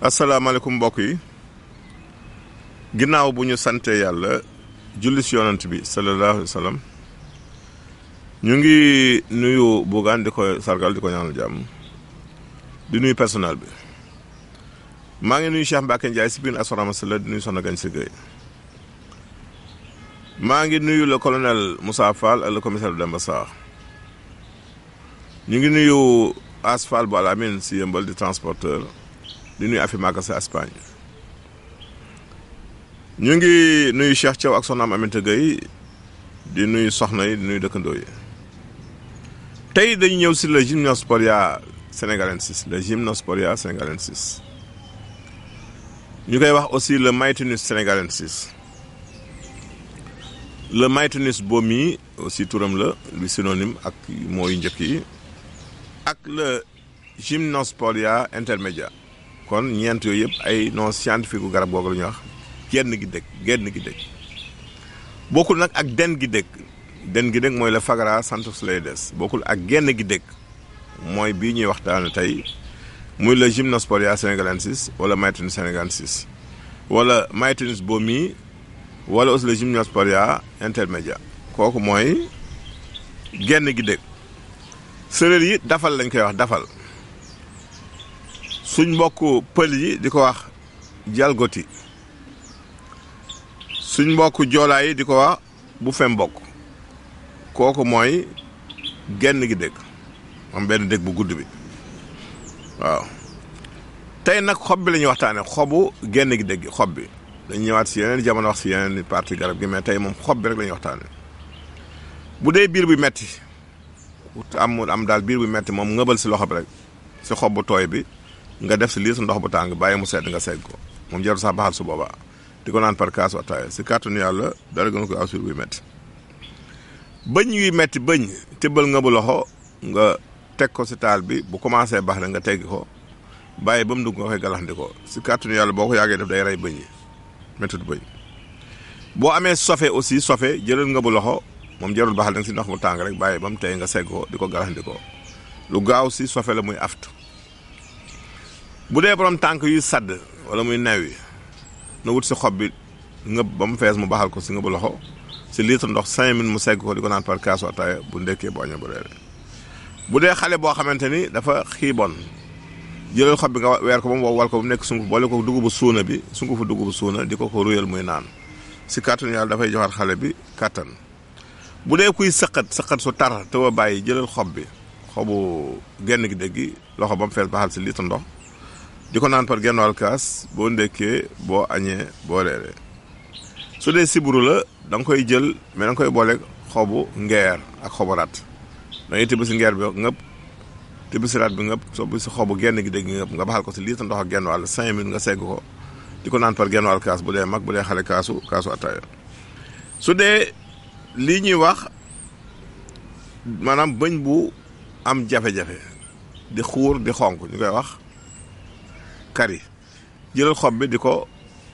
asalaamaaleykum mbokk yi ginnaaw bu ñu sante yàlla julli ci yonent bi sallallahu alayhi wa sallam ñu ngi nuyu Bougane di ko sargal di ko ñaanal jàmm di nuyu personnel bi maa ngi nuyu Cheikh Mbacke Ndiaye si biir asalaama di nuyu Soxna Gagne Sigay maa ngi nuyu le colonel Moussa Fall ak le commissaire Demba Sarr ñu ngi nuyu Asfal bu Alamine si yëmbal di transporteur di nuyu Afi Maka si Espagne ñu ngi nuyu Cheikh Thiaw ak soxnaam Aminata Gueye di nuyu soxna yi di nuyu dëkkandoo yi tey dañu ñëw si le Gymnosporia sénégalensis le Gymnosporia sénégalensis ñu koy wax aussi le Maïtenus sénégalensis le Maïtenus bomi aussi turam la lu synonyme ak mooy njëkk yi ak le Gymnosporia intermédiaire kon ñeent yooyu yëpp ay nom scientifique gu garab googu la ñuy wax genn gi dëkk bokkul nag ak den gi dëkk mooy la Fagara Santos lay des bokkul ak genn gi dëkk mooy bii ñuy waxtaane tey muy le Gymnosporia sénégalensis wala Maïtenus sénégalensis wala Maïtenus bomi wala aussi le Gymnosporia intermédiaire kooku mooy genn gi dëkk séeréer yi dafal lañ koy wax dafal suñ mbokk pël yi di ko wax jalgoti suñ mbokk joolaa yi di ko wax bu fe mbokk kooku mooy genn gi dëkk am benn dëkk bu gudd bi waaw tey nag xob bi la ñuy waxtaane xobu genn gi dëkk xob bi dañ ñëwaat si yeneen jamono wax si yeneen partie garab gi mais tey moom xob bi rek la ñuy waxtaane bu dee biir bi metti am daal biir bu metti moom ngëbal si loxo bi rek si xob bu tooy bi nga def si liis ndox bu tàng bàyyi mu sedd nga segg ko moom jarul sax baxal su boobaa di ko naan par kaasu ataaya si kàttanu yàlla dara gën ko asur buy metti bëñ yuy metti bëñ tibbal ngëbu loxo nga teg ko si taal bi bu commencé baax la nga teggi ko bàyyi ba mu dugg nga koy galaxndikoo si kàttanu yàlla boo ko yàggee def day rey bëñ yi mettut bëñ boo amee sofe aussi sofe jëlal ngëbu loxo moom jarul baxal danga si ndox mu tàng rek bàyyi ba mu tey nga segg ko di ko galaxndikoo lu gaaw si sofe la muy aft bu dee borom tànk yuy sadd wala muy new yi na wut si xob bi ngëb ba mu fees mu baxal ko si ngëbu loxo si litre ndox 5 minutes mu segg ko di ko naan par kaasu ataaya bu ndekkee bu añee bu reere bu dee xale boo xamante ni dafa xiibon jëlal xob bi nga weer ko ba mu wow wal ko bu nekk sunguf boole ko dugubu suuna bi sungufu dugubu suuna di ko ruyal muy naan si kàttanu yàlla dafay joxaat xale bi kàttan bu dee kuy sëqat su tar te wa bàyyi jëlal xob bi xobu genn gi dégg gi loxo ba mu fees baxal si litre ndox di ko naan par genn wàll kaas boo ndekkee boo añee boo reeree su dee siburu la da nga koy jël mais da nga koy boole xobu ngeer ak xobu rat da ngay tibb si ngeer bi ngëpp tibb si rat bi ngëpp soo si xobu genn gi dégg ngëpp nga baxal ko si litre ndox ak genn wàll 5 minutes nga segg ko di ko naan par genn wàll kaas bu dee mag bu dee xale kaasu ataaya su dee lii ñuy wax maanaam bëñ bu am jafe-jafe di xuur di xonk ñu koy wax kari jëlal xob bi di ko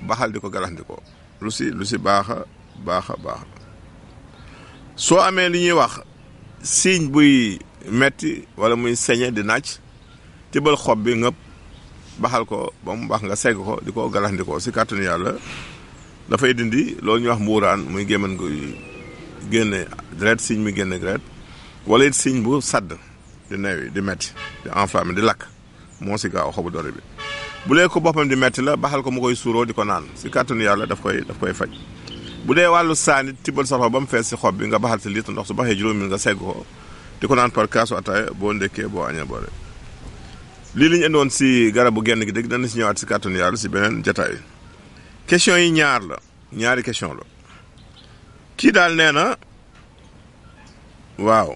baxal di ko galaxndikoo lu si baaxa baaxa soo amee li ñuy wax siiñ buy metti wala muy sañe di naaj tibbal xob bi ngëpp baxal ko ba mu baax nga segg ko di ko galaxndikoo si kàttanu yàlla dafay dindi loolu ñuy wax mbuuraan muy gémman guy génne deret siiñ muy génne deret wala it siiñ bu sadd di neewi di metti di enflammé di lakk moo si gaaw xobu dori bi bu dee ko boppam di metti la baxal ko mu koy suuroo di ko naan si kàttanu yàlla daf koy faj bu dee wàllu saani tibbal sa xob ba mu fees si xob bi nga baxal si litre ndox su baxee juróomi nga segg ko di ko naan par kaasu ataaya boo ndekkee boo añee boo rek lii li ñu indoon si garabu genn gi dégg dana si ñëwaat si kàttanu yàlla si beneen jataay question yi ñaari question la kii daal nee na waaw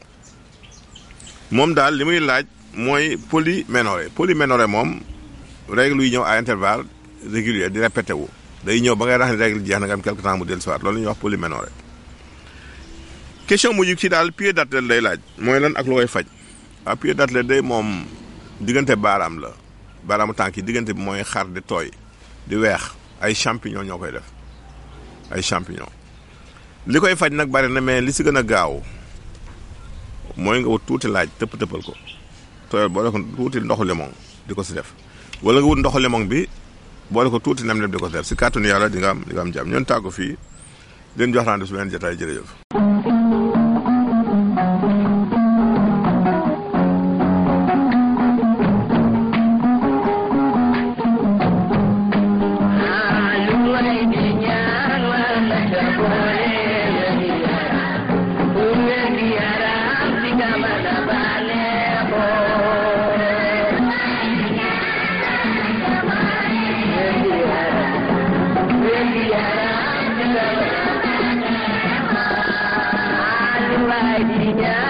moom daal li muy laaj mooy polyménorrhée moom règle yi ñëw à intervalle régulier di répété wu day ñëw ba ngay rax ni règle jeex na nga am quelque temps mu dellusiwaat loolu la ñuy wax polyménorrhée question mujj ci daal pied d'athlète lay laaj mooy lan ak lu koy faj pied d'athlète day moom diggante baaraam la baaraamu tànk yi diggante bi mooy xar di tooy di weex ay champignon ñoo koy def ay champignon li koy faj nag bari na mais li si gën a gaaw mooy nga wut tuuti laaj tëppal ko tooyal boole ko tuuti ndoxu limon di ko si def wala nga wut ndoxu limon bi boole ko tuuti nem di ko si def si kàttanu yàlla di nga am jàmm ñoon tàggu fii leen jox rendez-vous su beneen jotaay jërëjëf. Yeah.